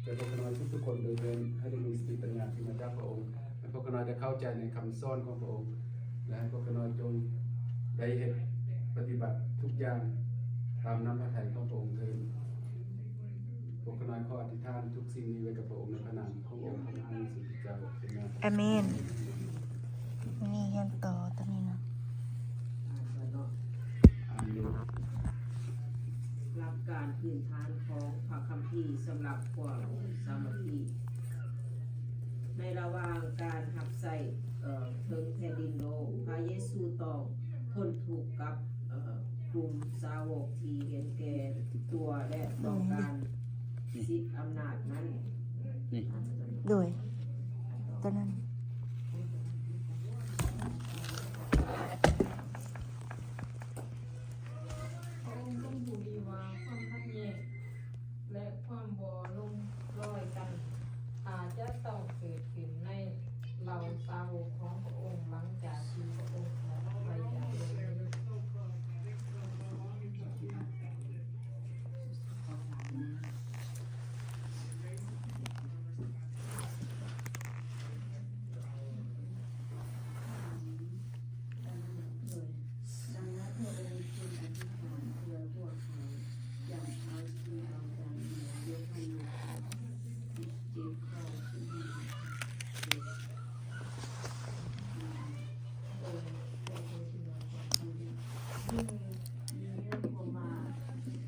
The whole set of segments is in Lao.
ແລະ ພວກຂ້ານ້ອຍທຸກໆຄົນໂດຍເຖິງ ໃຫ້ໄດ້ມີສະຕິປັນຍາທີ່ມາຈາກພະອົງ, ໃຫ້ພວກຂ້ານ້ອຍໄດ້ເຂົ້າໃຈໃນຄຳສອນຂອງພະອົງ ແລະ ໃຫ້ພວກຂ້ານ້ອຍຈົ່ງໄດ້ເຮັດປະຕິບັດທຸກຢ່າງຕາມນ້ຳພະໄທຂອງພະອົງເທີ້ນ. ພວກຂ້ານ້ອຍຂໍອະທິຖານທຸກສິ່ງນີ້ໄວ້ກັບພະອົງໃນພະນາມຂອງອົງພະມະຫາເຢຊູຄຣິສເຈົ້າ. ອາເມນ. ມື້ນີ້ຮຽນຕໍ່ຕົວນີ້ເນາະ. ຫຼັກການພື້ນຖານຂອງພະຄຳພີສຳລັບຄວາມສາມັກຄີ. ໃນລະຫວ່າງການຮັບໃຊ້ ເອີ ເທິງແຜ່ນດິນໂລກ, ພະເຢຊູຕ້ອງທົນທຸກກັບ ເອີ ກຸ່ມສາວົກທີ່ເຫັນແກ່ຕົວ ແລະ ຕ້ອງການສິດອຳນາດນັ້ນ. ໂດຍ ຕົວນັ້ນ. ພະອົງຊົງຮູ້ດີວ່າຄວາມຂັດແຍ່ງ ແລະ ຄວາມບໍ່ລົງລອຍກັນ ອາດຈະຕ້ອງເກີດຂຶ້ນໃນເຫຼົ່າສາວົກຂອງພະອົງ ຫຼັງຈາກທີ່ພະອົງອອກໄປຈາກໂລກນີ້.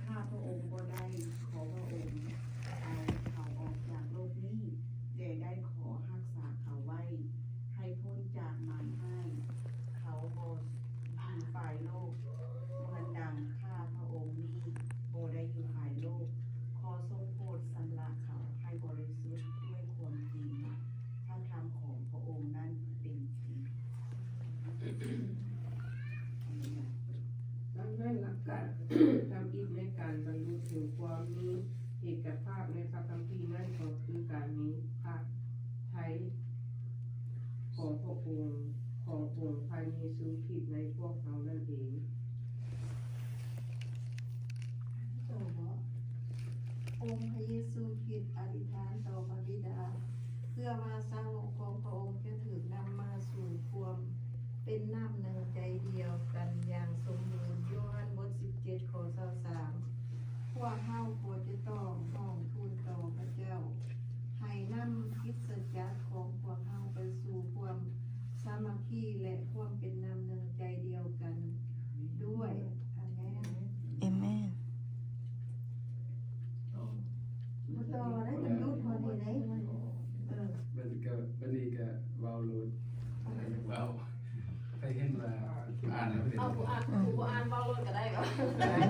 ຂ້າພະອົງບໍ່ໄດ້ຂໍພະອົງເອົາເຂົາອອກຈາກໂລກນີ້, ແຕ່ໄດ້ຂໍຮັກສາເຂົາໄວ້ ໃຫ້ພົ້ນຈາກມານຮ້າຍ. ເຂົາບໍ່ຢູ່ຝ່າຍໂລກ ເໝືອນດັ່ງຂ້າພະອົງນີ້ບໍ່ໄດ້ຢູ່ຝ່າຍໂລກ. ຂໍຊົງໂປດຊຳລະເຂົາໃຫ້ບໍລິສຸດດ້ວຍຄວາມຈິງ. ພະທຳຂອງພະອົງນັ້ນເປັນຈິງ. ດັ່ງນັ້ນ, ຫຼັກການທຳອິດໃນການບັນລຸເຖິງຄວາມມີເອກະພາບໃນພະຄຳພີນັ້ນ ກໍຄືການມີພະໄທຂອງພະອົງ, ຂອງອົງພະເຢຊູຄຣິດໃນພວກເຮົານັ້ນເອງ. ອົງພະເຢຊູຄຣິດອະທິຖານຕໍ່ພະບິດາ ເພື່ອວ່າສາວົກຂອງພະອົງຈະຖືກນຳມາສູ່ຄວາມເປັນນ້ຳໜຶ່ງໃຈດຽວກັນຢ່າງສົມບູນ. ໂຍຮັນ ບົດສິບເຈັດ ຂໍ້ຊາວສາມ. ພວກເຮົາກໍຈະຕ້ອງຮ້ອງທູນຕໍ່ພະເຈົ້າ ໃຫ້ນຳຄຣິສຕະຈັກຂອງພວກເຮົາໄປສູ່ຄວາມສາມັກຄີ ແລະ ຄວາມເປັນນ້ຳໜຶ່ງໃຈດຽວກັນດ້ວຍ. ອາເມນ. ອາເມນ. ບໍ່ຕໍ່ໄດ້ ຕ້ອງຢຸດພໍດີເດ້. ເອີ ບັດນີ້ກໍ ບັດນີ້ກໍເວົ້າໂລດ. ເວົ້າ ໃຜເຫັນວ່າອ່ານແລ້ວເປັນ ເອົາ ຜູ້ອ່ານ ຜູ້ບໍ່ອ່ານເວົ້າໂລດກໍໄດ້.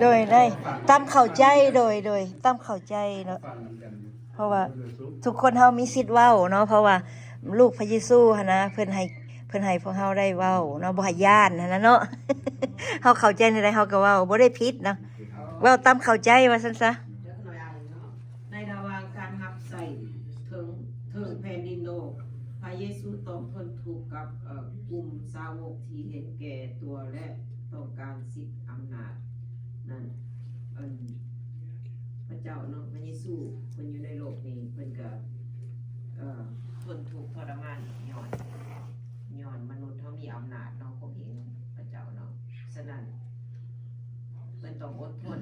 ໂດຍ ໄດ້ ຕາມເຂົ້າໃຈ. ໂດຍ ໂດຍ ຕາມເຂົ້າໃຈເນາະ. ເພາະວ່າທຸກຄົນເຮົາມີສິດເວົ້າເນາະ, ເພາະວ່າລູກພະເຢຊູຫັ້ນນະ ເພິ່ນໃຫ້ ເພິ່ນໃຫ້ພວກເຮົາໄດ້ເວົ້າເນາະ, ບໍ່ໃຫ້ຢ້ານຫັ້ນນະເນາະ. ເຮົາເຂົ້າໃຈແນວໃດເຮົາກໍເວົ້າ ບໍ່ໄດ້ຜິດເນາະ, ເວົ້າຕາມເຂົ້າໃຈວ່າຊັ້ນຊະ. ໃນລະຫວ່າງການຮັບໃຊ້ເທິງ ເທິງແຜ່ນດິນໂລກ, ພະເຢຊູຕ້ອງທົນທຸກກັບ ເອີ ກຸ່ມສາວົກທີ່ເຫັນແກ່ຕົວ ແລະ ຕ້ອງການສິດອຳນາດນັ້ນ. ອັນ ພະເຈົ້າເນາະ, ພະເຢຊູເພິ່ນຢູ່ໃນໂລກນີ້ ເພິ່ນກໍ ເອີ ທົນທຸກທໍລະມານຍ້ອນ ຍ້ອນມະນຸດເຮົາມີອຳນາດເນາະ, ຂົ່ມເຫງພະເຈົ້າເນາະ. ສະນັ້ນ ເພິ່ນຕ້ອງອົດທົນ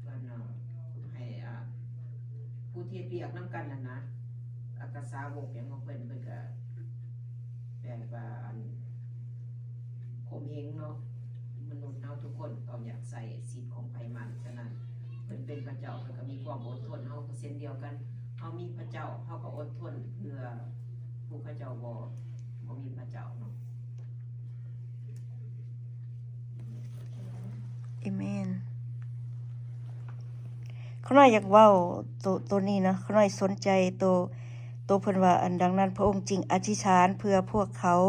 ເພິ່ນ ເອີ ໃຫ້ ອ່າ ຜູ້ທີ່ເຮັດວຽກນຳກັນນັ້ນນະ ອາກະສາວົກຫຍັງຂອງເພິ່ນ ເພິ່ນກະແບບວ່າ ອັນ ຂົ່ມເຫງເນາະ. ມະນຸດເຮົາທຸກຄົນຕ້ອງຢາກໃຊ້ສິດຂອງໃຜມັນ, ສະນັ້ນ ເພິ່ນເປັນພະເຈົ້າ ເພິ່ນກໍມີຄວາມອົດທົນ. ເຮົາກໍເຊັ່ນດຽວກັນ, ເຮົາມີພະເຈົ້າ ເຮົາກໍອົດທົນເພື່ອຜູ້ເຂົາເຈົ້າບໍ່ ບໍ່ມີພະເຈົ້າເນາະ. ອາເມນ. ຂ້ານ້ອຍຢາກເວົ້າໂຕ ໂຕນີ້ນະ, ຂ້ານ້ອຍສົນໃຈໂຕ ໂຕເພິ່ນວ່າ ອັນ ດັ່ງນັ້ນ ພະອົງຈຶ່ງອະທິຖານເພື່ອພວກເຂົາ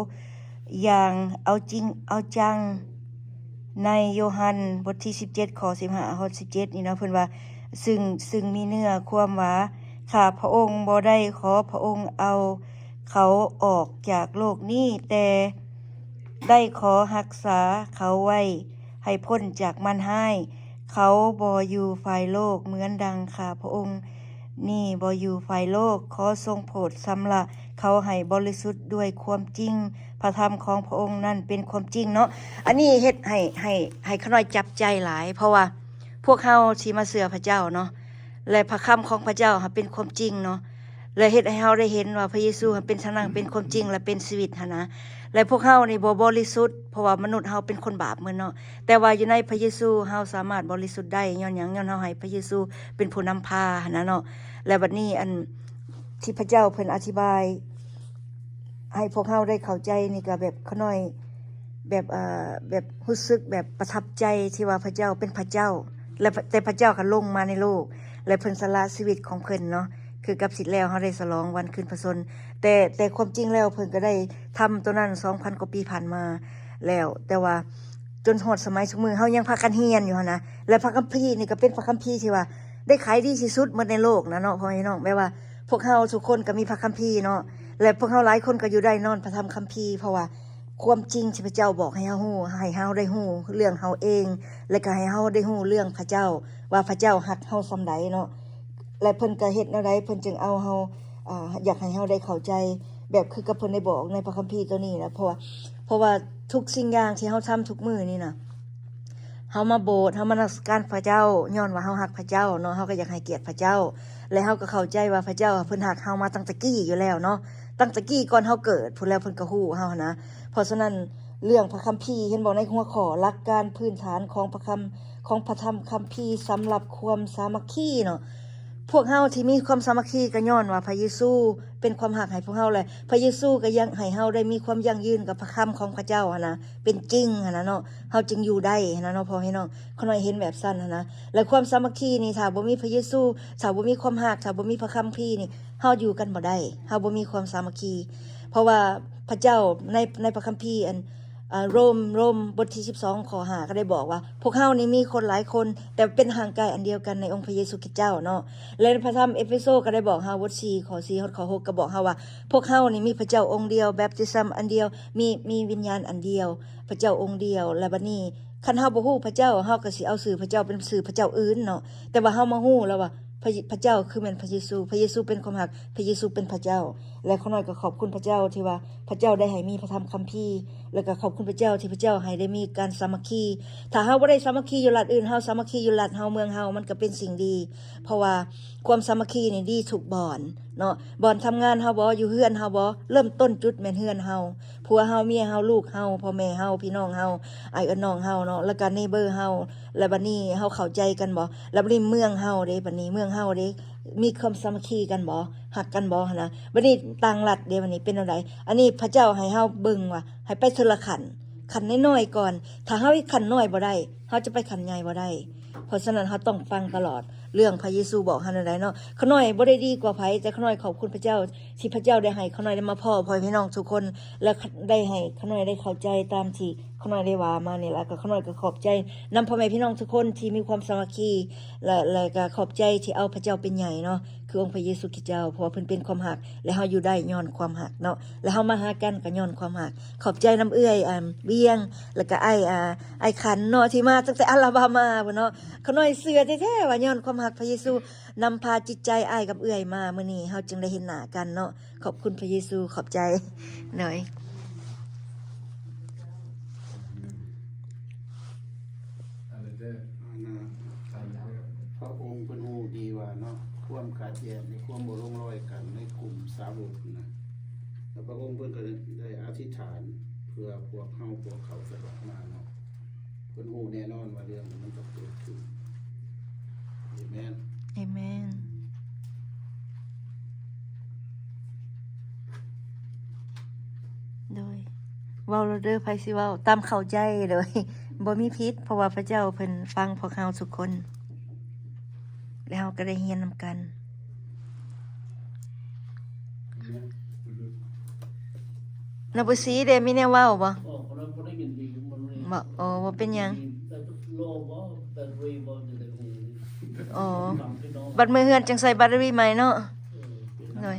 ຢ່າງເອົາຈິງເອົາຈັງ ໃນໂຍຮັນ ບົດທີສິບເຈັດ ຂໍ້ສິບຫ້າຮອດສິບເຈັດນີ້ເນາະ, ເພິ່ນວ່າ ຊຶ່ງ ຊຶ່ງມີເນື້ອຄວາມວ່າ ຂ້າພະອົງບໍ່ໄດ້ຂໍພະອົງເອົາເຂົາອອກຈາກໂລກນີ້, ແຕ່ໄດ້ຂໍຮັກສາເຂົາໄວ້ໃຫ້ພົ້ນຈາກມານຮ້າຍ. ເຂົາບໍ່ຢູ່ຝ່າຍໂລກ ເໝືອນດັ່ງຂ້າພະອົງນີ້ບໍ່ຢູ່ຝ່າຍໂລກ. ຂໍຊົງໂຜດຊຳລະເຂົາໃຫ້ບໍລິສຸດດ້ວຍຄວາມຈິງ. ພະທຳຂອງພະອົງນັ້ນເປັນຄວາມຈິງເນາະ. ອັນນີ້ເຮັດໃຫ້ ໃຫ້ ໃຫ້ຂ້ານ້ອຍຈັບໃຈຫຼາຍ ເພາະວ່າພວກເຮົາທີ່ມາເຊື່ອພະເຈົ້າເນາະ ແລະ ພະຄຳຂອງພະເຈົ້າຫັ້ນເປັນຄວາມຈິງເນາະ ແລະ ເຮັດໃຫ້ເຮົາໄດ້ເຫັນວ່າພະເຢຊູຫັ້ນເປັນທາງນັ້ນ ເປັນຄວາມຈິງ ແລະ ເປັນຊີວິດຫັ້ນນະ. ແລະ ພວກເຮົານີ້ບໍ່ບໍລິສຸດ ເພາະວ່າມະນຸດເຮົາເປັນຄົນບາບໝົດເນາະ, ແຕ່ວ່າຢູ່ໃນພະເຢຊູເຮົາສາມາດບໍລິສຸດໄດ້. ຍ້ອນຫຍັງ? ຍ້ອນເຮົາໃຫ້ພະເຢຊູເປັນຜູ້ນຳພາຫັ້ນນະເນາະ. ແລະ ບັດນີ້ອັນທີ່ພະເຈົ້າເພິ່ນອະທິບາຍໃຫ້ພວກເຮົາໄດ້ເຂົ້າໃຈນີ້ ກໍແບບຂ້ານ້ອຍ ແບບ ເອີ ແບບຮູ້ສຶກແບບປະທັບໃຈທີ່ວ່າພະເຈົ້າເປັນພະເຈົ້າ ແລະ ແຕ່ພະເຈົ້າກໍລົງມາໃນໂລກ ແລະ ເພິ່ນສະຫຼະຊີວິດຂອງເພິ່ນເນາະ. ຄືກັບສິດແລ້ວເຮົາໄດ້ສະຫຼອງວັນຄືນພະຊົນ, ແຕ່ ແຕ່ຄວາມຈິງແລ້ວເພິ່ນກໍໄດ້ທຳໂຕນັ້ນສອງພັນກວ່າປີຜ່ານມາແລ້ວ, ແຕ່ວ່າຈົນຮອດສະໄໝຊຸມື້ເຮົາຍັງພາກັນຮຽນຢູ່ຫັ້ນນະ. ແລະ ພະຄຳພີນີ້ກໍເປັນພະຄຳພີທີ່ວ່າໄດ້ຂາຍດີທີ່ສຸດໝົດໃນໂລກນະເນາະ ພໍ່ແມ່ພີ່ນ້ອງ. ແບບວ່າພວກເຮົາທຸກຄົນກໍມີພະຄຳພີເນາະ ແລະ ພວກເຮົາຫຼາຍຄົນກໍຢູ່ໄດ້ນອນພະທຳຄຳພີ ເພາະວ່າ ຄວາມຈິງທີ່ພະເຈົ້າບອກໃຫ້ເຮົາຮູ້ ໃຫ້ເຮົາໄດ້ຮູ້ເລື່ອງເຮົາເອງ ແລະ ກໍໃຫ້ເຮົາໄດ້ຮູ້ເລື່ອງພະເຈົ້າ ວ່າພະເຈົ້າຮັກເຮົາສ່ຳໃດເນາະ ແລະ ເພິ່ນກໍເຮັດແນວໃດ ເພິ່ນຈຶ່ງເອົາເຮົາ ອາ ຢາກໃຫ້ເຮົາໄດ້ເຂົ້າໃຈ ແບບຄືກັບເພິ່ນໄດ້ບອກໃນພະຄຳພີໂຕນີ້ນະ. ເພາະວ່າ ເພາະວ່າທຸກສິ່ງຢ່າງທີ່ເຮົາທຳທຸກມື້ນີ້ນະ ເຮົາມາໂບດ ເຮົາມານະມັດສະການພະເຈົ້າ ຍ້ອນວ່າເຮົາຮັກພະເຈົ້າເນາະ, ເຮົາກໍຢາກໃຫ້ກຽດພະເຈົ້າ ແລະ ເຮົາກໍເຂົ້າໃຈວ່າພະເຈົ້າເພິ່ນຮັກເຮົາມາຕັ້ງແຕ່ກີ້ຢູ່ແລ້ວເນາະ, ຕັ້ງແຕ່ກີ້ກ່ອນເຮົາເກີດພຸ້ນແລ້ວ ເພິ່ນກໍຮູ້ເຮົາຫັ້ນນະ. ເພາະສະນັ້ນ ເລື່ອງພະຄຳພີ ເຫັນບໍ່ ໃນຫົວຂໍ້ຫຼັກການພື້ນຖານຂອງພະຄຳ ຂອງພະທຳຄຳພີສຳລັບຄວາມສາມັກຄີເນາະ, ພວກເຮົາທີ່ມີຄວາມສາມັກຄີກໍຍ້ອນວ່າພະເຢຊູເປັນຄວາມຮັກໃຫ້ພວກເຮົາ ແລະ ພະເຢຊູກໍຍັງໃຫ້ເຮົາໄດ້ມີຄວາມຢັ້ງຢືນກັບພະຄຳຂອງພະເຈົ້າຫັ້ນນະ ເປັນຈິງຫັ້ນນະເນາະ, ເຮົາຈຶ່ງຢູ່ໄດ້ຫັ້ນນະເນາະ ພໍ່ແມ່ພີ່ນ້ອງ. ຂ້ານ້ອຍເຫັນແບບຊັ້ນຫັ້ນນະ. ແລະ ຄວາມສາມັກຄີນີ້ ຖ້າບໍ່ມີພະເຢຊູ ຖ້າບໍ່ມີຄວາມຮັກ ຖ້າບໍ່ມີພະຄຳພີນີ້ ເຮົາຢູ່ກັນບໍ່ໄດ້, ເຮົາບໍ່ມີຄວາມສາມັກຄີ. ເພາະວ່າພະເຈົ້າໃນ ໃນພະຄຳພີ ອັນ ອາ ໂຣມ ໂຣມບົດທີສິບສອງ ຂໍ້ຫ້າ ກໍໄດ້ບອກວ່າ ພວກເຮົານີ້ມີຄົນຫຼາຍຄົນ ແຕ່ເປັນຮ່າງກາຍອັນດຽວກັນໃນອົງພະເຢຊູຄຣິສເຈົ້າເນາະ. ແລະ ໃນພະທຳເອເຟໂຊກໍໄດ້ບອກເຮົາ ບົດສີ່ ຂໍ້ສີ່ ຮອດຂໍ້ຫົກ ກໍບອກເຮົາວ່າ ພວກເຮົານີ້ມີພະເຈົ້າອົງດຽວ, ແບັບຕິສຳອັນດຽວ, ມີ ມີວິນຍານອັນດຽວ, ພະເຈົ້າອົງດຽວ. ແລະ ບັດນີ້ ຄັນເຮົາບໍ່ຮູ້ພະເຈົ້າ ເຮົາກໍຊິເອົາຊື່ພະເຈົ້າເປັນຊື່ພະເຈົ້າອື່ນເນາະ. ແຕ່ວ່າເຮົາມາຮູ້ແລ້ວວ່າ ພະ ພະເຈົ້າຄືແມ່ນພະເຢຊູ, ພະເຢຊູເປັນຄວາມຮັກ, ພະເຢຊູເປັນພະເຈົ້າ. ແລະ ຂ້ານ້ອຍກໍຂອບຄຸນພະເຈົ້າທີ່ວ່າພະເຈົ້າໄດ້ໃຫ້ມີພະທຳຄຳພີ ແລະ ກໍຂອບຄຸນພະເຈົ້າທີ່ພະເຈົ້າໃຫ້ໄດ້ມີການສາມັກຄີ. ຖ້າເຮົາບໍ່ໄດ້ສາມັກຄີຢູ່ລັດອື່ນ, ເຮົາສາມັກຄີຢູ່ລັດເຮົາ, ເມືອງເຮົາ, ມັນກໍເປັນສິ່ງດີ. ເພາະວ່າຄວາມສາມັກຄີນີ້ດີທຸກບ່ອນເນາະ, ບ່ອນທຳງານເຮົາບໍ, ຢູ່ເຮືອນເຮົາບໍ, ເລີ່ມຕົ້ນຈຸດແມ່ນເຮືອນເຮົາ. ຜົວເຮົາ, ເມຍເຮົາ, ລູກເຮົາ, ພໍ່ແມ່ເຮົາ, ພີ່ນ້ອງເຮົາ, ອ້າຍເອື້ອຍນ້ອງເຮົາເນາະ, ແລ້ວກໍ neighbor ເຮົາ, ແລ້ວບັດນີ້ເຮົາເຂົ້າໃຈກັນບໍ? ແລ້ວບັດນີ້ເມືອງເຮົາເດ້, ບັດນີ້ເມືອງເຮົາເດ້, ມີຄວາມສາມັກຄີກັນບໍ? ຮັກກັນບໍຫັ້ນນະ? ບັດນີ້ຕ່າງລັດເດ້, ບັດນີ້ເປັນແນວໃດ? ອັນນີ້ພະເຈົ້າໃຫ້ເຮົາເບິ່ງວ່າ ໃຫ້ໄປເທື່ອລະຂັ້ນ, ຂັ້ນນ້ອຍໆກ່ອນ. ຖ້າເຮົາເຮັດຂັ້ນນ້ອຍບໍ່ໄດ້, ເຮົາຈະໄປຂັ້ນໃຫຍ່ບໍ່ໄດ້. ເພາະສະນັ້ນເຮົາຕ້ອງຟັງຕະຫຼອດເລື່ອງພະເຢຊູບອກເຮົາແນວໃດເນາະ. ຂ້ານ້ອຍບໍ່ໄດ້ດີກວ່າໃຜ, ແຕ່ຂ້ານ້ອຍຂອບຄຸນພະເຈົ້າ ທີ່ພະເຈົ້າໄດ້ໃຫ້ຂ້ານ້ອຍໄດ້ມາພໍ້ພໍ່ແມ່ພີ່ນ້ອງທຸກຄົນ ແລະ ໄດ້ໃຫ້ຂ້ານ້ອຍໄດ້ເຂົ້າໃຈຕາມທີ່ຂ້ານ້ອຍໄດ້ວ່າມານີ້. ແລ້ວກໍຂ້ານ້ອຍກໍຂອບໃຈນຳພໍ່ແມ່ພີ່ນ້ອງທຸກຄົນທີ່ມີຄວາມສາມັກຄີ ແລະ ແລະກໍຂອບໃຈທີ່ເອົາພະເຈົ້າເປັນໃຫຍ່ເນາະ ຄືອົງພະເຢຊູຄຣິສເຈົ້າ, ເພາະວ່າເພິ່ນເປັນຄວາມຮັກ ແລະ ເຮົາຢູ່ໄດ້ຍ້ອນຄວາມຮັກເນາະ, ແລະ ເຮົາມາຫາກັນກໍຍ້ອນຄວາມຮັກ. ຂອບໃຈນຳເອື້ອຍ ອາ ວຽງ ແລ້ວກໍອ້າຍ ອາ ອ້າຍຂັນເນາະ ທີ່ມາຕັ້ງແຕ່ອາລາບາມາພຸ້ນເນາະ. ຂ້ານ້ອຍເຊື່ອແທ້ໆວ່າຍ້ອນຄວາມຮັກພະເຢຊູ ນຳພາຈິດໃຈອ້າຍກັບເອື້ອຍມາ, ມື້ນີ້ເຮົາຈຶ່ງໄດ້ເຫັນໜ້າກັນເນາະ. ຂອບຄຸນພະເຢຊູ, ຂອບໃຈ. ໂດຍ. ອັນນະ ພະອົງເພິ່ນຮູ້ດີວ່າເນາະ ຄວາມຂັດແຍ່ງ ແລະ ຄວາມບໍ່ລົງລອຍກັນໃນກຸ່ມສາວົກນະ, ແລະ ພະອົງເພິ່ນກໍໄດ້ອະທິຖານເພື່ອພວກເຮົາ ພວກເຂົາຕະຫຼອດມາເນາະ. ເພິ່ນຮູ້ແນ່ນອນວ່າເລື່ອງມັນຕ້ອງເກີດຂຶ້ນ. ເອເມນ. ເອເມນ. ໂດຍ ເວົ້າໂລດເດີ ໃຜຊິເວົ້າຕາມເຂົ້າໃຈ. ໂດຍ ບໍ່ມີຜິດ ເພາະວ່າພະເຈົ້າເພິ່ນຟັງພວກເຮົາທຸກຄົນ ແລະ ເຮົາກໍໄດ້ຮຽນນຳກັນ. ນະບຸສີເດ ມີແນວເວົ້າບໍ່? ບໍ່ ບໍ່ ບໍ່ເປັນຫຍັງ. ອໍ ບັດມື້ເຮືອນຈັ່ງໃສ່ແບັດເຕີຣີໃໝ່ເນາະ. ໂດຍ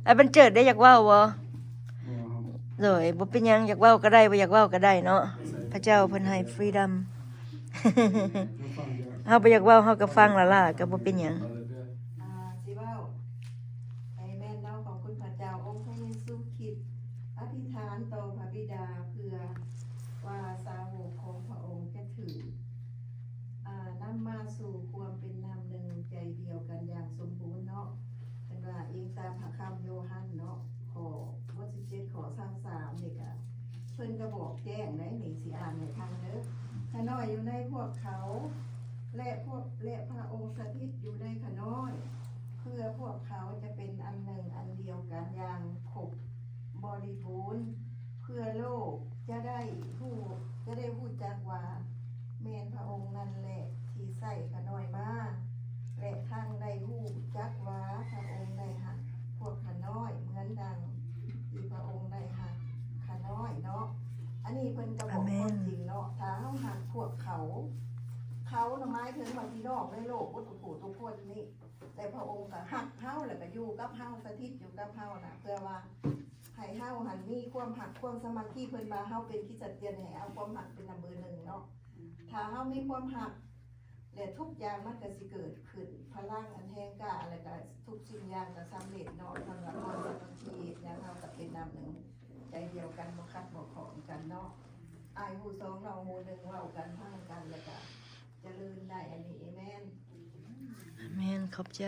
ອ້າຍບັນເຈີດເດ ຢາກເວົ້າບໍ່? ໂດຍ ບໍ່ເປັນຫຍັງ, ຢາກເວົ້າກໍໄດ້ ບໍ່ຢາກເວົ້າກໍໄດ້ເນາະ. ພະເຈົ້າເພິ່ນໃຫ້ຟຣີດອມ. ເຮົາບໍ່ຢາກເວົ້າ ເຮົາກໍຟັງຫຼ້າໆ ກໍບໍ່ເປັນຫຍັງ. ອ່າ ຊິເວົ້າໃຫ້ແມ່ນເນາະ. ຂອບຄຸນພະເຈົ້າ. ອົງພະເຢຊູຄຣິດອະທິຖານຕໍ່ພະບິດາ ເພື່ອວ່າສາວົກຂອງພະອົງຈະຖືກ ອ່າ ນຳມາສູ່ຄວາມເປັນນ້ຳໜຶ່ງໃຈດຽວກັນຢ່າງສົມບູນເນາະ. ເພິ່ນວ່າອີງຕາມພະຄຳໂຍຮັນເນາະ ຂໍ້ ບົດສິບເຈັດ ຂໍ້ຊາວສາມ ນີ້ກະ ເພິ່ນກໍບອກແຈ້ງໄດ໋ນີ້ ຊິອ່ານໃຫ້ຟັງເດີ. ຂ້ານ້ອຍຢູ່ໃນພວກເຂົາ ແລະ ພວກ ແລະ ພະອົງສະຖິດຢູ່ໃນຂ້ານ້ອຍ ເພື່ອພວກເຂົາຈະເປັນອັນໜຶ່ງອັນດຽວກັນຢ່າງຄົບບໍລິບູນ ເພື່ອໂລກຈະໄດ້ຮູ້ ຈະໄດ້ຮູ້ຈັກວ່າ ແມ່ນພະອົງນັ້ນແຫຼະທີ່ໃຊ້ຂ້ານ້ອຍມາ ແລະ ທັງໄດ້ຮູ້ຈັກວ່າພະອົງໄດ້ຮັກພວກຂ້ານ້ອຍ ເໝືອນດັ່ງທີ່ພະອົງໄດ້ຮັກຂ້ານ້ອຍເນາະ. ອັນນີ້ເພິ່ນກໍບອກຄວາມຈິງເນາະ. ຖ້າເຮົາຮັກພວກເຂົາ ເຂົານະໝາຍເຖິງວ່າພີ່ນ້ອງໃນໂລກໝົດທຸກຜູ້ທຸກຄົນນີ້ ແລະ ພະອົງກໍຮັກເຮົາ ແລ້ວກໍຢູ່ກັບເຮົາ ສະຖິດຢູ່ກັບເຮົານະ ເພື່ອວ່າ ໃຫ້ເຮົາຫັ້ນມີຄວາມຮັກຄວາມສາມັກຄີ. ເພິ່ນວ່າເຮົາເປັນຄຣິສຕຽນໃຫ້ເອົາຄວາມຮັກເປັນນຳເບີໜຶ່ງເນາະ. ຖ້າເຮົາມີຄວາມຮັກ ແລະ ທຸກຢ່າງມັນກໍຊິເກີດຂຶ້ນ ພະລັງອັນແຮງກ້າ ແລ້ວກໍທຸກສິ່ງຢ່າງກໍສຳເລັດເນາະ. ສຳລັບຄວາມສາມັກຄີ ແລ້ວເຮົາກໍເປັນນ້ຳໜຶ່ງໃຈດຽວກັນ ບໍ່ຂັດບໍ່ຂ້ອງກັນເນາະ. ອ້າຍຮູ້ສອງ ນ້ອງຮູ້ໜຶ່ງ ເວົ້າກັນ ຟັງກັນ ແລ້ວກໍຈະເລີນໄດ້. ອັນນີ້ ເອແມນ ເອແມນ. ຂອບໃຈ.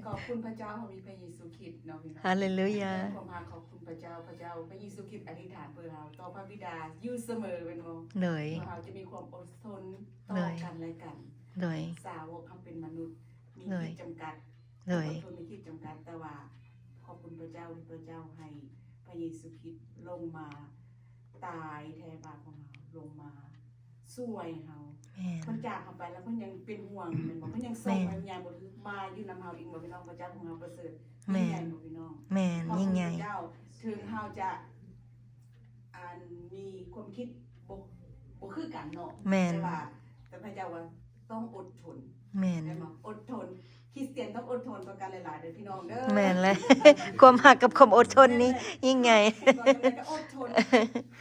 ຂອບຄຸນພະເຈົ້າ ເຮົາມີພະເຢຊູຄຣິດເນາະພີ່ນ້ອງ. ຮາເລລູຢາ. ຄວາມຮັກຂອບຄຸນພະເຈົ້າ, ພະເຈົ້າ ພະເຢຊູຄຣິດອະທິຖານເພື່ອເຮົາຕໍ່ພະບິດາຢູ່ສະເໝີແມ່ນບໍ່? ໂດຍ. ເຮົາຈະມີຄວາມອົດທົນຕໍ່ກັນແລະກັນ. ໂດຍ. ສາວົກເຮົາເປັນມະນຸດ ມີຂີດຈຳກັດ. ໂດຍ. ອົດທົນມີຂີດຈຳກັດ, ແຕ່ວ່າຂອບຄຸນພະເຈົ້າທີ່ພະເຈົ້າໃຫ້ພະເຢຊູຄຣິດລົງມາຕາຍແທນບາບຂອງເຮົາ, ລົງມາຊ່ວຍເຮົາ. ແມ່ນ. ເພິ່ນຈາກເຮົາໄປແລ້ວ ເພິ່ນຍັງເປັນຫ່ວງແມ່ນບໍ່? ເພິ່ນຍັງສົ່ງພະວິນຍານບໍລິສຸດມາຢູ່ນຳເຮົາອີກບໍ່ພີ່ນ້ອງ? ພະເຈົ້າຂອງເຮົາປະເສີດ, ແມ່ນ ຍິ່ງໃຫຍ່ບໍ່ພີ່ນ້ອງ? ແມ່ນ. ຍິ່ງໃຫຍ່. ເຈົ້າ, ເຖິງເຮົາຈະ ອັນມີຄວາມຄິດບໍ່ ບໍ່ຄືກັນເນາະ. ແມ່ນ. ແຕ່ວ່າ ແຕ່ພະເຈົ້າວ່າຕ້ອງອົດທົນ. ແມ່ນ. ແມ່ນບໍ່? ອົດທົນ. ຄຣິສຕຽນຕ້ອງອົດທົນຕໍ່ກັນຫຼາຍໆເດີພີ່ນ້ອງເດີ. ແມ່ນແຫຼະ. ຄວາມຮັກກັບຄວາມອົດທົນນີ້ ແມ່ນແຫຼະ ຍິ່ງໃຫຍ່. ຄຣິສຕຽນຕ້ອງອົດທົນ,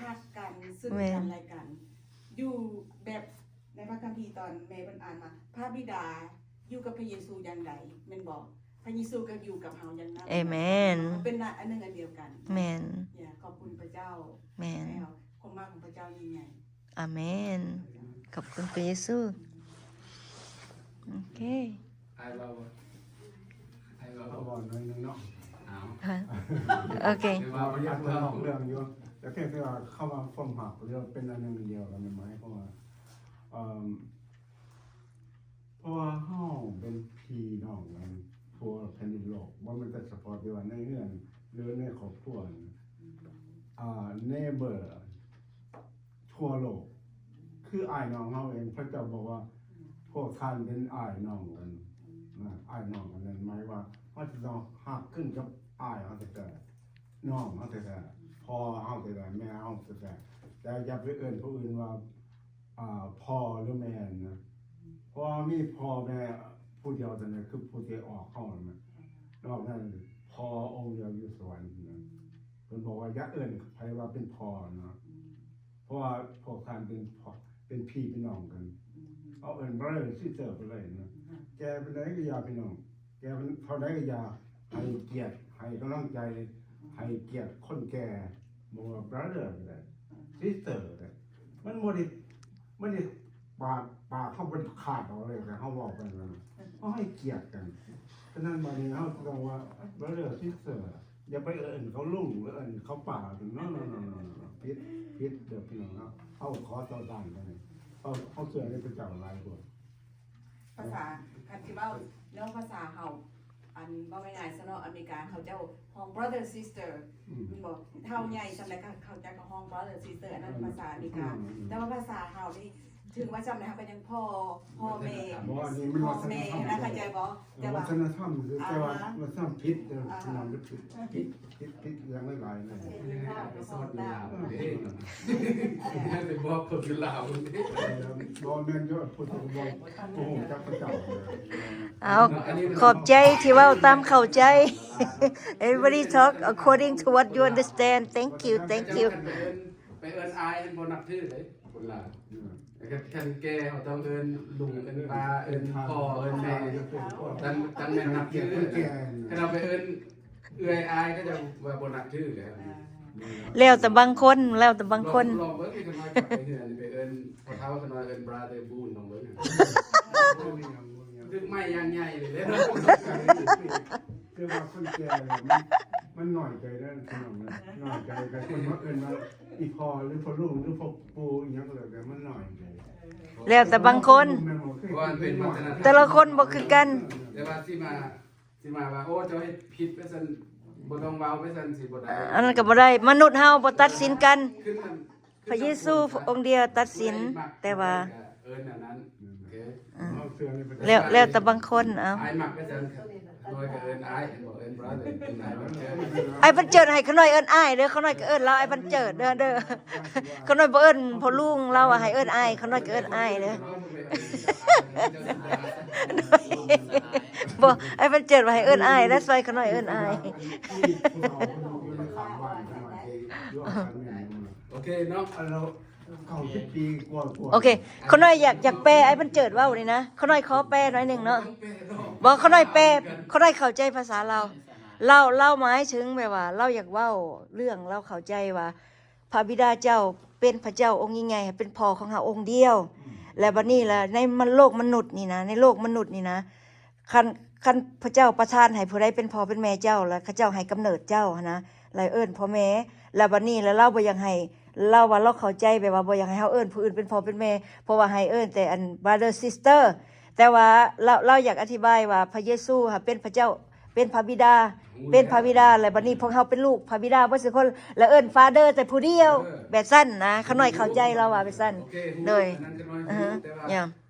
ຮັກກັນ ຊຶ່ງກັນແລະກັນ. ຢູ່ແບບໃນພະຄຳພີຕອນແມ່ເພິ່ນອ່ານມາ ພະບິດາຢູ່ກັບພະເຢຊູຢ່າງໃດ ແມ່ນບໍ່? ພະເຢຊູກໍຢູ່ກັບເຮົາຢ່າງນັ້ນ. ເອແມນ. ເຮົາເປັນອັນໜຶ່ງອັນດຽວກັນ. ແມ່ນ. ຢາ ຂອບຄຸນພະເຈົ້າ. ແມ່ນ. ຄວາມຮັກຂອງພະເຈົ້າຍິ່ງໃຫຍ່. ອາເມນ. ຂອບຄຸນພະເຢຊູ. ໂອເຄ. ອ້າຍເວົ້າ ອ້າຍເວົ້າ ເວົ້າໜ້ອຍໜຶ່ງເນາະ. ເອົາ ໂອເຄ. ເວົ້າ ເວົ້ານອກເລື່ອງຢູ່ ແຕ່ພຽງແຕ່ວ່າຄຳວ່າຄວາມຮັກ ຫຼືວ່າເປັນອັນໜຶ່ງອັນດຽວກັນ ໝາຍຄວາມວ່າ ເອີ ເພາະວ່າເຮົາເປັນພີ່ນ້ອງກັນທົ່ວແຜ່ນດິນໂລກ, ບໍ່ແມ່ນແຕ່ສະເພາະທີ່ວ່າໃນເຮືອນ ຫຼື ໃນຄອບຄົວ, ອ່າ neighbor ທົ່ວໂລກ ຄືອ້າຍນ້ອງເຮົາເອງ. ພະເຈົ້າບອກວ່າ ພວກທ່ານເປັນອ້າຍນ້ອງກັນນະ, ອ້າຍນ້ອງກັນນັ້ນໝາຍວ່າ ເຮົາຈະຕ້ອງຮັກຄືນກັບອ້າຍເຮົາແທ້ໆ, ນ້ອງເຮົາແທ້ໆ, ພໍ່ເຮົາແທ້ໆ, ແມ່ເຮົາແທ້ໆ, ແຕ່ຢ່າໄປເອີ້ນຜູ້ອື່ນວ່າ ອ່າ ພໍ່ ຫຼື ແມ່ນະ, ເພາະວ່າມີພໍ່ແມ່ຜູ້ດຽວເທົ່ານັ້ນ ຄືຜູ້ທີ່ອອກເຮົານັ້ນນະ, ນອກນັ້ນພໍ່ອົງດຽວຢູ່ສະຫວັນນະ. ເພິ່ນບອກວ່າ ຢ່າເອີ້ນໃຜວ່າເປັນພໍ່ນະ, ເພາະວ່າພວກທ່ານເປັນພໍ່ ເປັນພີ່ເປັນນ້ອງກັນ, ເຮົາເອີ້ນ brother sister ໄປເລີຍນະ. ແກ່ປານໃດກໍຢ່າ ພີ່ນ້ອງ, ແກ່ເທົ່າໃດກໍຢ່າ, ໃຫ້ກຽດ ໃຫ້ກຳລັງໃຈ ໃຫ້ກຽດຄົນແກ່, ບໍ່ວ່າ brother ກໍໄດ້ sister ກໍໄດ້. ມັນບໍ່ໄດ້ ມັນໄດ້ ປາກ ປາກເຮົາບໍ່ໄດ້ຂາດອອກເລີຍ ແຕ່ເຮົາເວົ້າກັນນະ, ເຮົາໃຫ້ກຽດກັນ. ສະນັ້ນ ບາດນີ້ເຮົາຕ້ອງວ່າ brother sister, ຢ່າໄປເອີ້ນເຂົາລຸງ ຫຼື ເອີ້ນເຂົາປ້າ. No no no no no, ຜິດ ຜິດເດີພີ່ນ້ອງເນາະ. ເຮົາຂໍຕໍ່ຕ້ານກັນ, ເຮົາ ເຮົາເຊື່ອໃນພະເຈົ້າຫຼາຍກວ່າ. ພາສາ ຄັນຊິເວົ້າແນວພາສາເຮົາ ອັນເວົ້າງ່າຍໆຊະເນາະ, ອາເມລິກາເຂົາເຈົ້າຮ້ອງ brother sister ແມ່ນບໍ່? ເຖົ້າໃຫຍ່ສ່ຳໃດກໍເຂົາເຈົ້າກໍຮ້ອງ brother sister, ອັນນັ້ນພາສາອາເມລິກາ. ແຕ່ວ່າພາສາເຮົານີ້ ເຖິງວ່າຊ່ຳໃດເຮົາກໍຍັງພໍ່ ພໍ່ແມ່ ບໍ່ ອັນນີ້ມັນວັດທະນະທຳ ພໍ່ແມ່ນະ ເຂົ້າໃຈບໍ່? ເອີ ແຕ່ວ່າ ວັດທະນະທຳ ແຕ່ວ່າ ອ່າຮະ ວັດທະນະທຳຜິດ ອ່າຮະ ພີ່ນ້ອງກໍຜິດ ຜິດ ຜິດ ຜິດຢ່າງຫຼາຍໆ ເອີ ໄປສອນຢູ່ລາວເດ້ ໄປບອກຄົນຢູ່ລາວເດ້ ບໍ່ແມ່ນຢູ່ ຜູ້ທີ່ບໍ່ ບໍ່ຮູ້ຈັກພະເຈົ້າ. ເອົາ ຂອບໃຈທີ່ເວົ້າຕາມເຂົ້າໃຈ. Everybody talk according to what you understand. Thank you, thank you. ໄປເອີ້ນອ້າຍ ບໍ່ນັບຖືເດ້ຄົນລາວ. ຄັນແກ່ເຮົາຕ້ອງເອີ້ນລຸງ ເອີ້ນປ້າ ເອີ້ນພໍ່ ເອີ້ນແມ່ ຈັ່ງ ຈັ່ງແມ່ນນັບຖື. ຄັນເຮົາໄປເອີ້ນເອື້ອຍອ້າຍ ເຂົາເຈົ້າວ່າບໍ່ນັບຖືແລ້ວ. ແລ້ວແຕ່ບາງຄົນ ແລ້ວແຕ່ບາງຄົນ. ລອງ ລອງເບິ່ງ ຂ້ານ້ອຍກັບໄປເຮືອນ ໄປເອີ້ນພໍ່ເຖົ້າຂ້ານ້ອຍ ເອີ້ນ brother Boone ລອງເບິ່ງ. ຖືກໄມ້ຢ່າງໃຫຍ່ເລີຍເດ້. ຄືວ່າຄົນແກ່ມັນ ມັນນ້ອຍໃຈເດ້ ພີ່ນ້ອງເອີຍ ນ້ອຍໃຈກັບຄົນມາເອີ້ນວ່າອີ່ພໍ່ ຫຼືພໍ່ລຸງ ຫຼືພໍ່ປູ່ ອີ່ຫຍັງກໍແລ້ວແຕ່ ມັນນ້ອຍໃຈ. ແລ້ວແຕ່ບາງຄົນ ແມ່ນບໍ່? ຄື ເພາະວ່າມັນເປັນວັດທະນະທຳ ແຕ່ລະຄົນບໍ່ຄືກັນ. ແຕ່ວ່າຊິມາ ຊິມາວ່າ ໂອ້ ເຈົ້າເຮັດຜິດໄປຊັ້ນ ບໍ່ຕ້ອງເວົ້າໄປຊັ້ນ ຊິບໍ່ໄດ້. ອັນນັ້ນກໍບໍ່ໄດ້ ມະນຸດເຮົາບໍ່ຕັດສິນກັນ. ຄື ພະເຢຊູອົງດຽວຕັດສິນ ແຕ່ວ່າ ເອີ້ນອັນນັ້ນ ໂອເຄ ອືມ ແລ້ວ ແລ້ວແຕ່ບາງຄົນ. ເອົາ ອ້າຍມັກໄປຊັ້ນ ຂ້ານ້ອຍກໍເອີ້ນອ້າຍ ເຫັນບໍ່ ເອີ້ນ brother ເອີ້ນອ້າຍ ອ້າຍບັນເຈີດ. ໃຫ້ຂ້ານ້ອຍເອີ້ນອ້າຍເດີ ຂ້ານ້ອຍກໍເອີ້ນລາວອ້າຍບັນເຈີດເດີ ເດີ. ຂ້ານ້ອຍບໍ່ເອີ້ນພໍ່ລຸງ ລາວວ່າໃຫ້ເອີ້ນອ້າຍ ຂ້ານ້ອຍກໍເອີ້ນອ້າຍເດີ. ບໍ່ ອ້າຍບັນເຈີດວ່າໃຫ້ເອີ້ນອ້າຍ that's why ຂ້ານ້ອຍເອີ້ນອ້າຍ. ໂອເຄເນາະ ເກົ້າສິບປີກວ່າໆ. ໂອເຄ ຂ້ານ້ອຍຢາກ ຢາກແປອ້າຍບັນເຈີດເວົ້ານີ້ນະ ຂ້ານ້ອຍຂໍແປໜ້ອຍໜຶ່ງເນາະ. ບໍ່ ຂ້ານ້ອຍແປ ຂ້ານ້ອຍເຂົ້າໃຈພາສາລາວ. ລາວ ລາວໝາຍເຖິງແບບວ່າ ລາວຢາກເວົ້າເລື່ອງ ລາວເຂົ້າໃຈວ່າ ພະບິດາເຈົ້າເປັນພະເຈົ້າອົງຍິ່ງໃຫຍ່ ເປັນພໍ່ຂອງເຮົາອົງດຽວ. ແລ້ວບັດນີ້ລະ ໃນໂລກມະນຸດນີ້ນະ ໃນໂລກມະນຸດນີ້ນະ ຄັນ ຄັນພະເຈົ້າປະທານໃຫ້ຜູ້ໃດເປັນພໍ່ເປັນແມ່ເຈົ້າ ແລ້ວເຂົາເຈົ້າໃຫ້ກຳເນີດເຈົ້າຫັ້ນນະ ແລ້ວເອີ້ນພໍ່ແມ່ ແລ້ວບັດນີ້ລະລາວບໍ່ຢາກໃຫ້ ລາວວ່າລາວເຂົ້າໃຈແບບວ່າບໍ່ຢາກໃຫ້ເຮົາເອີ້ນຜູ້ອື່ນເປັນພໍ່ເປັນແມ່ ເພາະວ່າໃຫ້ເອີ້ນແຕ່ອັນ brother sister. ແຕ່ວ່າລາວ ລາວຢາກອະທິບາຍວ່າພະເຢຊູຫັ້ນເປັນພະເຈົ້າ ເປັນພະບິດາ ເປັນພະບິດາ ແລ້ວບັດນີ້ພວກເຮົາເປັນລູກພະບິດາເບິດສູ່ຄົນ ແລ້ວເອີ້ນ father ແຕ່ຜູ້ດຽວ ເອີ ແບບຊັ້ນນະ. ຂ້ານ້ອຍເຂົ້າໃຈລາວວ່າແບບຊັ້ນ. ໂອເຄ ໂດຍ ອືຮຶ ແຕ່ວ່າ ຢ່າ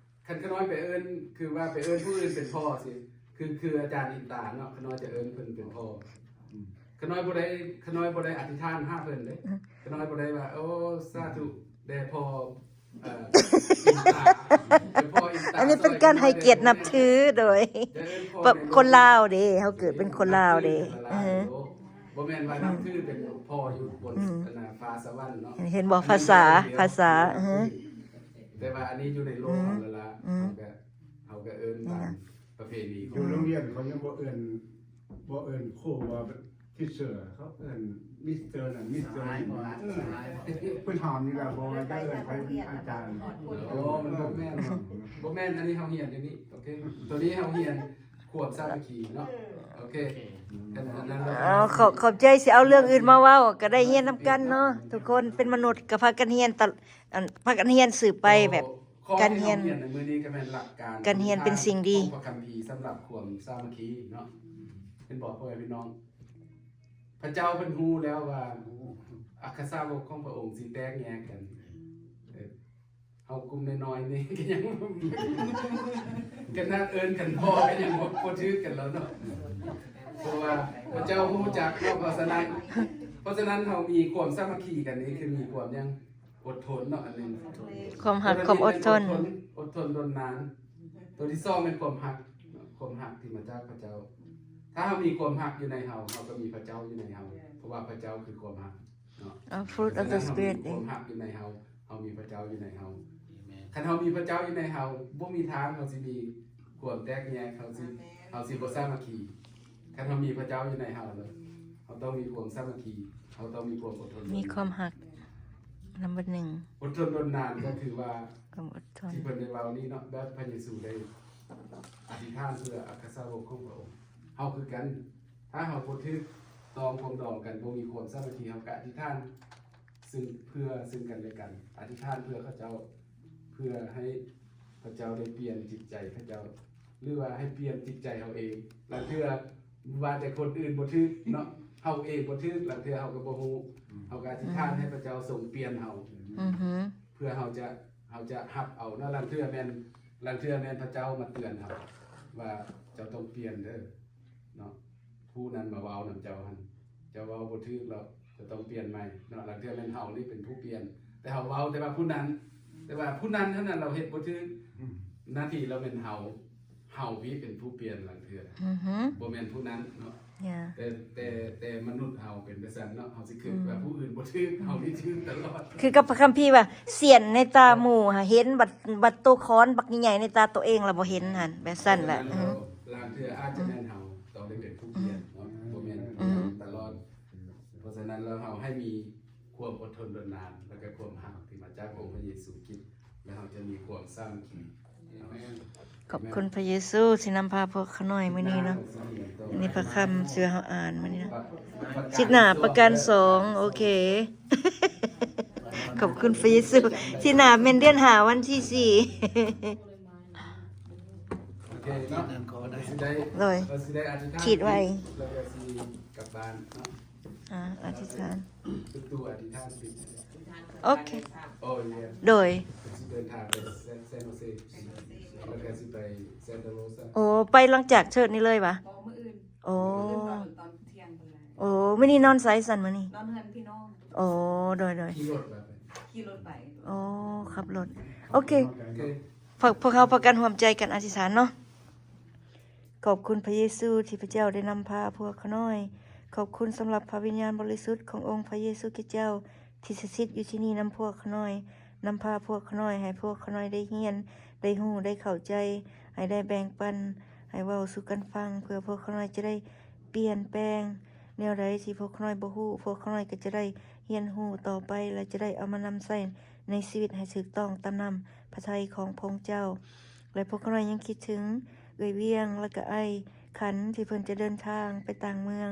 ຄັນຂ້ານ້ອຍໄປເອີ້ນ ຄືວ່າໄປເອີ້ນຜູ້ອື່ນເປັນພໍ່ຊີ້ ຄື ຄືອາຈານອິນຕາເນາະ ຂ້ານ້ອຍຈະເອີ້ນເພິ່ນເປັນພໍ່. ອືມ ຂ້ານ້ອຍບໍ່ໄດ້ ຂ້ານ້ອຍບໍ່ໄດ້ອະທິຖານຫາເພິ່ນເດ້. ອືມ ຂ້ານ້ອຍບໍ່ໄດ້ວ່າ ໂອ້ ສາທຸແດ່ພໍ່ ເອີ ອິນຕາ ເປັນພໍ່ອິນຕາ. ອັນນີ້ເປັນການໃຫ້ກຽດນັບຖື ໂດຍ ຄົນລາວເດ້ ເຮົາເກີດເປັນຄົນລາວເດ້. ອືຮຶ ບໍ່ແມ່ນວ່ານັບຖືເປັນພໍ່ຢູ່ບົນ ອືມ ອັນນ່າ ຟ້າສະຫວັນເນາະ. ເຫັນບໍ່ ພາສາ ພາສາ ອືຮຶ ແຕ່ວ່າອັນນີ້ຢູ່ໃນໂລກ ອືມ ເຮົາລະລະ ອືມ ເຮົາກໍ ເຮົາກໍເອີ້ນຕາມປະເພນີ. ຢູ່ໂຮງຮຽນເຂົາຍັງບໍ່ເອີ້ນ ບໍ່ເອີ້ນຄູວ່າ teacher ເຂົາເອີ້ນ mister ນັ້ນ mister ນີ້. ເອີ ເພິ່ນຖາມນີ້ລະ ບໍ່ວ່າຈະເອີ້ນໃຜເປັນອາຈານ. ໂອ້ ມັນບໍ່ແມ່ນ ບໍ່ແມ່ນ. ອັນນີ້ເຮົາຮຽນຢູ່ນີ້ ໂອເຄ ໂຕນີ້ເຮົາຮຽນຄວາມສາມັກຄີເນາະ. ໂອເຄ ອືມ ອັນນັ້ນ ເອົາ ຂອບ ຂອບໃຈ ຊິເອົາເລື່ອງອື່ນມາເວົ້າ ກໍໄດ້ຮຽນນຳກັນເນາະ. ທຸກຄົນເປັນມະນຸດ ກໍພາກັນຮຽນຕະ ອັນ ພາກັນຮຽນສືບໄປແບບ ການຮຽນ ຂໍ້ທີ່ເຮົາຮຽນໃນມື້ນີ້ກໍແມ່ນຫຼັກການ ການຮຽນເປັນສິ່ງດີ ຂອງພະຄຳພີສຳລັບຄວາມສາມັກຄີເນາະ. ເຫັນບໍ່ ພໍ່ແມ່ພີ່ນ້ອງ ພະເຈົ້າເພິ່ນຮູ້ແລ້ວວ່າ ໂອ້ ອັກຄະສາວົກຂອງພະອົງຊິແຕກແຍກກັນ. ເອີ ເຮົາກຸ່ມນ້ອຍໆນີ້ກໍຍັງ ຂະໜາດເອີ້ນກັນພໍ່ກໍຍັງບໍ່ ບໍ່ຖືກກັນແລ້ວເນາະ ເພາະວ່າພະເຈົ້າຮູ້ຈັກເນາະ. ເພາະສະນັ້ນ ເພາະສະນັ້ນເຮົາມີຄວາມສາມັກຄີກັນນີ້ ຄືມີຄວາມຫຍັງ? ອົດທົນເນາະ ອັນໜຶ່ງ ຄວາມຮັກ ຄວາມອົດທົນ ອົດທົນດົນນານ. ໂຕທີສອງແມ່ນຄວາມຮັກເນາະ ຄວາມຮັກທີ່ມາຈາກພະເຈົ້າ. ຖ້າເຮົາມີຄວາມຮັກຢູ່ໃນເຮົາ ເຮົາກໍມີພະເຈົ້າຢູ່ໃນເຮົາ ເພາະວ່າພະເຈົ້າຄືຄວາມຮັກເນາະ. ເອົາ fruit of the spirit ເຮົາມີຄວາມຮັກຢູ່ໃນເຮົາ ເຮົາມີພະເຈົ້າຢູ່ໃນເຮົາ. ຄັນເຮົາມີພະເຈົ້າຢູ່ໃນເຮົາ ບໍ່ມີທາງເຮົາຊິມີຄວາມແຕກແຍກ ເຮົາຊິ ເຮົາຊິບໍ່ສາມັກຄີ. ຄັນເຮົາມີພະເຈົ້າຢູ່ໃນເຮົາ ເຮົາຕ້ອງມີຄວາມສາມັກຄີ ເຮົາຕ້ອງມີຄວາມອົດທົນ ມີຄວາມຮັກ number ໜຶ່ງ ອົດທົນດົນນານ ກໍຄືວ່າ ຄວາມອົດທົນ ທີ່ເພິ່ນໄດ້ເວົ້ານີ້ເນາະ ແບບພະເຢຊູໄດ້ອະທິຖານເພື່ອອັກຄະສາວົກຂອງພະອົງ. ເຮົາຄືກັນ ຖ້າເຮົາບໍ່ຖືກຕ້ອງປອງດອງກັນ ບໍ່ມີຄວາມສາມັກຄີ ເຮົາກໍອະທິຖານ ຊຶ່ງເພື່ອຊຶ່ງກັນແລະກັນ ອະທິຖານເພື່ອເຂົາເຈົ້າ ເພື່ອໃຫ້ເຂົາເຈົ້າໄດ້ປ່ຽນຈິດໃຈເຂົາເຈົ້າ ຫຼືວ່າໃຫ້ປ່ຽນຈິດໃຈເຮົາເອງ. ລາງເທື່ອວ່າແຕ່ຄົນອື່ນບໍ່ຖືກເນາະ ເຮົາເອງບໍ່ຖືກ ລາງເທື່ອເຮົາກໍບໍ່ຮູ້ ເຮົາກໍອະທິຖານໃຫ້ພະເຈົ້າຊົງປ່ຽນເຮົາ ອືຮຶ ເພື່ອເຮົາຈະ ເຮົາຈະຮັບເອົາເນາະ. ລາງເທື່ອແມ່ນ ລາງເທື່ອແມ່ນພະເຈົ້າມາເຕືອນເຮົາວ່າ ເຈົ້າຕ້ອງປ່ຽນເດີເນາະ, ຜູ້ນັ້ນມາເວົ້ານຳເຈົ້າຫັ້ນ ເຈົ້າເວົ້າບໍ່ຖືກແລ້ວ ເຈົ້າຕ້ອງປ່ຽນໃໝ່ເນາະ. ລາງເທື່ອແມ່ນເຮົານີ້ເປັນຜູ້ປ່ຽນ ແຕ່ເຮົາເວົ້າແຕ່ວ່າຜູ້ນັ້ນ ແຕ່ວ່າຜູ້ນັ້ນຫັ້ນນະ ລາວເຮັດບໍ່ຖືກ. ອືມ ໜ້າທີ່ລາວແມ່ນເຮົາ ເຮົານີ້ເປັນຜູ້ປ່ຽນລາງເທື່ອ ອືຮຶ ບໍ່ແມ່ນຜູ້ນັ້ນເນາະ. ຢ່າ ແຕ່ ແຕ່ ແຕ່ມະນຸດເຮົາເປັນແບບຊັ້ນເນາະ, ເຮົາຊິຄິດ ອືມ ວ່າຜູ້ອື່ນບໍ່ຖືກ ເຮົານີ້ຖືກຕະຫຼອດ. ຄືກັບພະຄຳພີວ່າ ສຽນໃນຕາໝູ່ຫາເຫັນ ບັດ ບັດໂຕຄ້ອນບັກໃຫຍ່ໆໃນຕາໂຕເອງລະບໍ່ເຫັນຫັ້ນ ແບບຊັ້ນແຫຼະ. ເພາະສະນັ້ນແລ້ວ ອືຮຶ ລາງເທື່ອອາດຈະແມ່ນເຮົາຕ້ອງໄດ້ເປັນຜູ້ປ່ຽນເນາະ ອືມ ບໍ່ແມ່ນ ອືມ ຕະຫຼອດ. ເພາະສະນັ້ນແລ້ວ ເຮົາໃຫ້ມີຄວາມອົດທົນທົນນານ ແລະກະຄວາມຮັກທີ່ມາຈາກອົງພະເຢຊູຄຣິດ ແລະເຮົາຈະມີຄວາມສາມັກຄີ. ຂອບຄຸນພະເຢຊູທີ່ນຳພາພວກຂ້ານ້ອຍມື້ນີ້ເນາະ. ອັນນີ້ພະຄຳເຊື່ອເຮົາອ່ານມື້ນີ້ເນາະ. ຊິດໜ້າປະການສອງ ໂອເຄ. ຂອບຄຸນພະເຢຊູ. ຊິດໜ້າແມ່ນເດືອນຫ້າ ວັນທີສີ່. ໂອເຄເນາະ ເຮົາຊິໄດ້ ໂດຍ ເຮົາຊິໄດ້ອະທິຖານ ຂີດໄວ້ ແລ້ວກະຊິກັບບ້ານເນາະ. ອ່າ ອະທິຖານ ເປັນຕົວອະທິຖານຕິດ. ໂອເຄ ໂອ້ ໂດຍ ຊິເດີນທາງໄປແຊນ ແຊນໂຮເຊ ແລ້ວກະຊິໄປແຊນຕາໂຣຊາ. ໂອ້ ໄປຫຼັງຈາກເຊີດນີ້ເລີຍຫວາ? ບໍ່ ມື້ອື່ນ. ໂອ້ ມື້ອື່ນຕອນ ຕອນທ່ຽງພຸ້ນແຫຼະ. ໂອ້ ມື້ນີ້ນອນໃສຊັ້ນມື້ນີ້? ນອນເຮືອນພີ່ນ້ອງ. ໂອ້ ໂດຍໆ ຂີ່ລົດໄປ ຂີ່ລົດໄປ. ໂອ້ ຂັບລົດ. ໂອເຄ ໂອເຄ ພວກ ພວກເຮົາພາກັນຮ່ວມໃຈກັນອະທິຖານເນາະ. ຂອບຄຸນພະເຢຊູທີ່ພະເຈົ້າໄດ້ນຳພາພວກຂ້ານ້ອຍ. ຂອບຄຸນສຳລັບພະວິນຍານບໍລິສຸດຂອງອົງພະເຢຊູຄຣິດເຈົ້າ ທີ່ສະຖິດຢູ່ທີ່ນີ້ນຳພວກຂ້ານ້ອຍ. ນຳພາພວກຂ້ານ້ອຍ ໃຫ້ພວກຂ້ານ້ອຍໄດ້ຮຽນ ໄດ້ຮູ້ ໄດ້ເຂົ້າໃຈ ໃຫ້ໄດ້ແບ່ງປັນ ໃຫ້ເວົ້າສູ່ກັນຟັງ ເພື່ອພວກຂ້ານ້ອຍຈະໄດ້ປ່ຽນແປງ. ແນວໃດທີ່ພວກຂ້ານ້ອຍບໍ່ຮູ້ ພວກຂ້ານ້ອຍກໍຈະໄດ້ຮຽນຮູ້ຕໍ່ໄປ ແລະ ຈະໄດ້ເອົາມານຳໃຊ້ໃນຊີວິດໃຫ້ຖືກຕ້ອງຕາມນ້ຳພະໄທຂອງພະອົງເຈົ້າ. ແລະ ພວກຂ້ານ້ອຍຍັງຄິດເຖິງເອື້ອຍວຽງ ແລະກະອ້າຍຂັນ ທີ່ເພິ່ນຈະເດີນທາງໄປຕ່າງເມືອງ.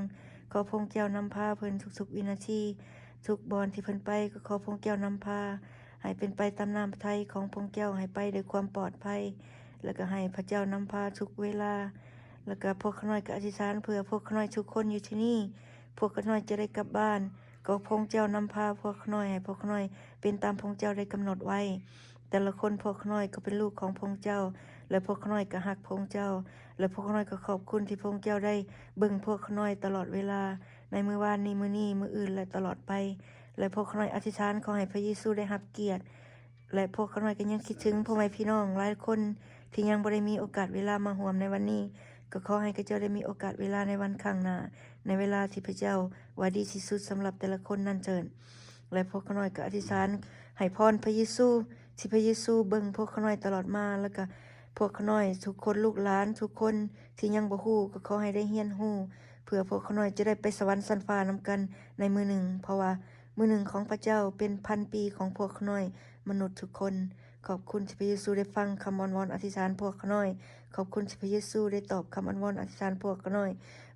ຂໍພະອົງເຈົ້ານຳພາເພິ່ນທຸກໆວິນາທີ ທຸກບ່ອນທີ່ເພິ່ນໄປ ກໍຂໍພະອົງເຈົ້ານຳພາ ໃຫ້ເປັນໄປຕາມນ້ຳພະໄທຂອງພະອົງເຈົ້າ ໃຫ້ໄປດ້ວຍຄວາມປອດໄພ ແລະກະໃຫ້ພະເຈົ້ານຳພາທຸກເວລາ. ແລະກະພວກຂ້ານ້ອຍກໍອະທິຖານເພື່ອພວກຂ້ານ້ອຍທຸກຄົນຢູ່ທີ່ນີ້ ພວກຂ້ານ້ອຍຈະໄດ້ກັບບ້ານ. ຂໍພະອົງເຈົ້ານຳພາພວກຂ້ານ້ອຍ ໃຫ້ພວກຂ້ານ້ອຍເປັນຕາມພະອົງເຈົ້າໄດ້ກຳນົດໄວ້. ແຕ່ລະຄົນພວກຂ້ານ້ອຍກໍເປັນລູກຂອງພະອົງເຈົ້າ ແລະ ພວກຂ້ານ້ອຍກໍຮັກພະອົງເຈົ້າ ແລະ ພວກຂ້ານ້ອຍກໍຂອບຄຸນທີ່ພະອົງເຈົ້າໄດ້ເບິ່ງພວກຂ້ານ້ອຍຕະຫຼອດເວລາ ໃນມື້ວານນີ້ ມື້ນີ້ ມື້ອື່ນ ແລະ ຕະຫຼອດໄປ. ແລະ ພວກຂ້ານ້ອຍອະທິຖານຂໍໃຫ້ພະເຢຊູໄດ້ຮັບກຽດ ແລະ ພວກຂ້ານ້ອຍກໍຍັງຄິດເຖິງພໍ່ແມ່ພີ່ນ້ອງຫຼາຍຄົນທີ່ຍັງບໍ່ໄດ້ມີໂອກາດເວລາມາຮ່ວມໃນວັນນີ້ ກໍຂໍໃຫ້ເຂົາເຈົ້າໄດ້ມີໂອກາດເວລາໃນວັນຂ້າງໜ້າ ໃນເວລາທີ່ພະເຈົ້າວ່າດີທີ່ສຸດສຳລັບແຕ່ລະຄົນນັ້ນເທີ້ນ. ແລະ ພວກຂ້ານ້ອຍກໍອະທິຖານໃຫ້ພອນພະເຢຊູ ທີ່ພະເຢຊູເບິ່ງພວກຂ້ານ້ອຍຕະຫຼອດມາ ແລ້ວກະພວກຂ້ານ້ອຍທຸກຄົນ ລູກຫຼານທຸກຄົນທີ່ຍັງບໍ່ຮູ້ ກໍຂໍໃຫ້ໄດ້ຮຽນຮູ້ ເພື່ອພວກຂ້ານ້ອຍຈະໄດ້ໄປສະຫວັນຊັ້ນຟ້ານຳກັນໃນມື້ໜຶ່ງ, ເພາະວ່າມື້ໜຶ່ງຂອງພະເຈົ້າເປັນພັນປີຂອງພວກຂ້ານ້ອຍມະນຸດທຸກຄົນ. ຂອບຄຸນທີ່ພະເຢຊູໄດ້ຟັງຄຳອ້ອນວອນອະທິຖານພວກຂ້ານ້ອຍ. ຂອບຄຸນທີ່ພະເຢຊູໄດ້ຕອບຄຳອ້ອນວອນອະທິຖານພວກຂ້ານ້ອຍ.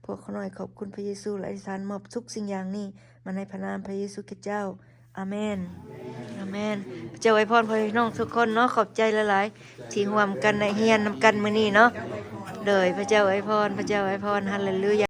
ພວກຂ້ານ້ອຍຂອບຄຸນພະເຢຊູ ແລະ ອະທິຖານມອບທຸກສິ່ງຢ່າງນີ້ມາໃນພະນາມພະເຢຊູຄຣິດເຈົ້າ. ອາເມນ. ອາເມນ. ພະເຈົ້າອວຍພອນພໍ່ແມ່ພີ່ນ້ອງທຸກຄົນເນາະ. ຂອບໃຈຫຼາຍໆ ທີ່ຮ່ວມກັນໄດ້ຮຽນນຳກັນມື້ນີ້ເນາະ. ໂດຍ ພະເຈົ້າອວຍພອນ, ພະເຈົ້າອວຍພອນ. ຮາເລລູຢາ.